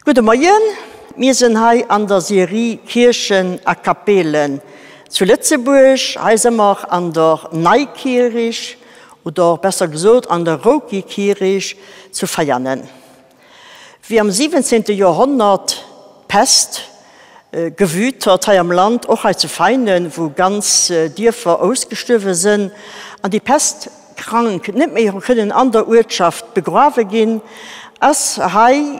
Gudde Moien, mir sinn hei an der Serie Kierchen a Kapelen zu Lëtzebuerg. Hei si mer an der Neikierich oder besser gesot an der Roukikierich zu Veianen. Wéi am 17. Joerhonnert d'Pest gewüt hott hei am Land, och hei zu Veinen, wou ganz Dierfer ausgestuerwe sënn an déi Pestkrank net méi hu kënnen an der Uertschaft begrawe ginn, ass hei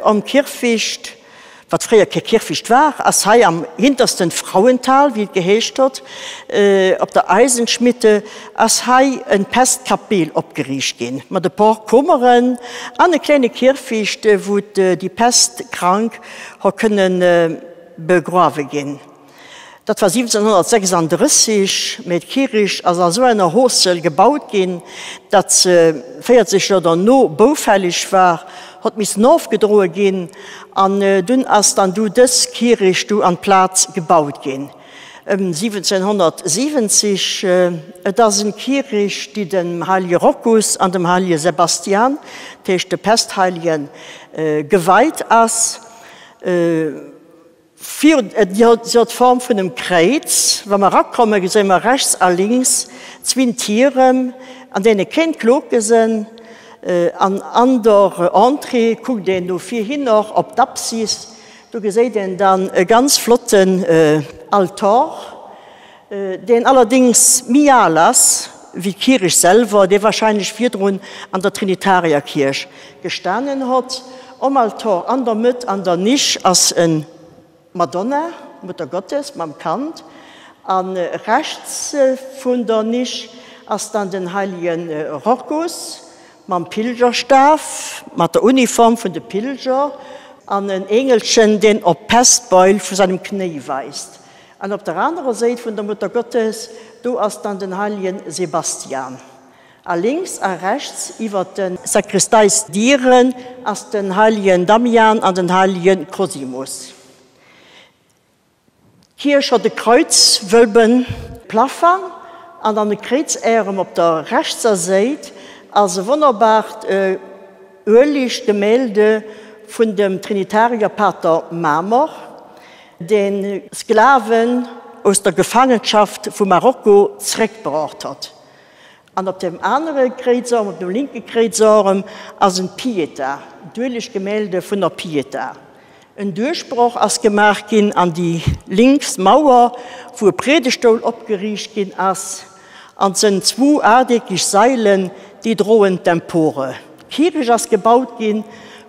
om Kierfecht, wat fréier kee Kierfecht war, ass hei am hintersten Frauental, wéi et geheescht hott, op der Eisenschmitte, ass hei en Pestkapeel opgeriicht ginn, mat e por Kummeren an e klenge Kierfecht, wou déi Pestkrank Ho kënnen begrawe ginn. Dat war 1736, mee d'Kierich ass a sou enger Hoossel gebaut ginn, datt se 40 Joer derno boufällig war, hott missen ofgedroe ginn an dunn ass dann du dës Kierich du an d'Plaz gebaut ginn ëm 1770. Et ass en Kierich, déi dem Heilige Rochus an dem Heilige Sebastian, dat heescht de Pestheiligen, Geweit ass. Si huet d'Form vun em Kréiz. Wa mer erakommen, geséi mer rechts a links zwinn Tierem, an deene keen Kloke sënn. An an der Entrée kuckt een no vir hin och op d'Apsis. Do geséit een dann e ganz flotten Altor. Deen allerdéngs méi al ass wéi d'Kierch selwer, dee wahrscheinlech virdrun an der Trinitarierkierch gestanen hott. Om Altor an der Mëtt an der Nisch ass en Madonna, Mutter Gottes mam Kand, a rechts vun der Nisch ass dann den heilege Rochus mam Pilgerstaf, mat der Uniform vun de Pilger, an en Engelchen, deen op d'Pestbeul vu seinem Knéi weist. An op der anerer Séit vun der Muttergottes, do ass dann den heiligen Sebastian. A lénks a rechts iwwert de Sakristeisdieren ass den heiligen Damian an den heiligen Cosimus. D'Kierch hott e Kreuzwölben Plafang an an de Kréizärem op der rechtser Séit ass e wonnerbart Ueliggemälde vun dem Trinitarierpater Mamer. deen Sklaven aus der Gefangenschaft vu Marokko zeréckbraucht hott. An op dem anere Kréizarm, op dem linke Kréizarm, ass en Pietà, d'ueleg Gemälde vun der Pietà. En Duerchbroch ass gemaach ginn an déi links Mauer, wou e Priedegtstoul opgeriicht ginn ass. An 't sënn zwou aardeckeg Sailen, déi droen d'Empore. D'Kierch ass gebaut gi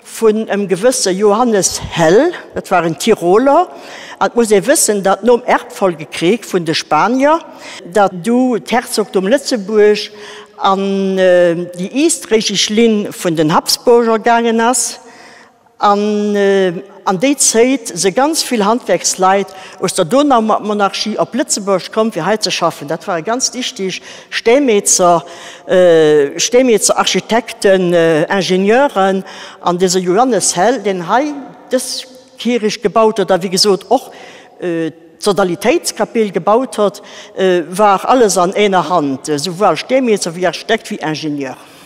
vun em gewësse Johannes Hell, dat war en Tiroler. An 't muss ee wëssen, datt nom Erbfolgekrieg vun de Spanier, datt du d'Herzogtum Lëtzebuerg an déi éisträichesch Linn vun den Habsburger gaangen ass, An an déi Zéit se ganz vill Handwerksleit aus der Donaumonarchie op Lëtzebuerg komm fir hei ze schaffen. Dat ware ganz dichteg Stämezer, Stämezer, Architekten, Ingenieuren. An dëse Johannes Hell, deen hei dës Kierich gebaut huet a wéi gesot och d'Sodalitéitskapell gebaut huet, war alles an eener Hand, souwuel Stämezer wéi Architekt wéi Ingenieur.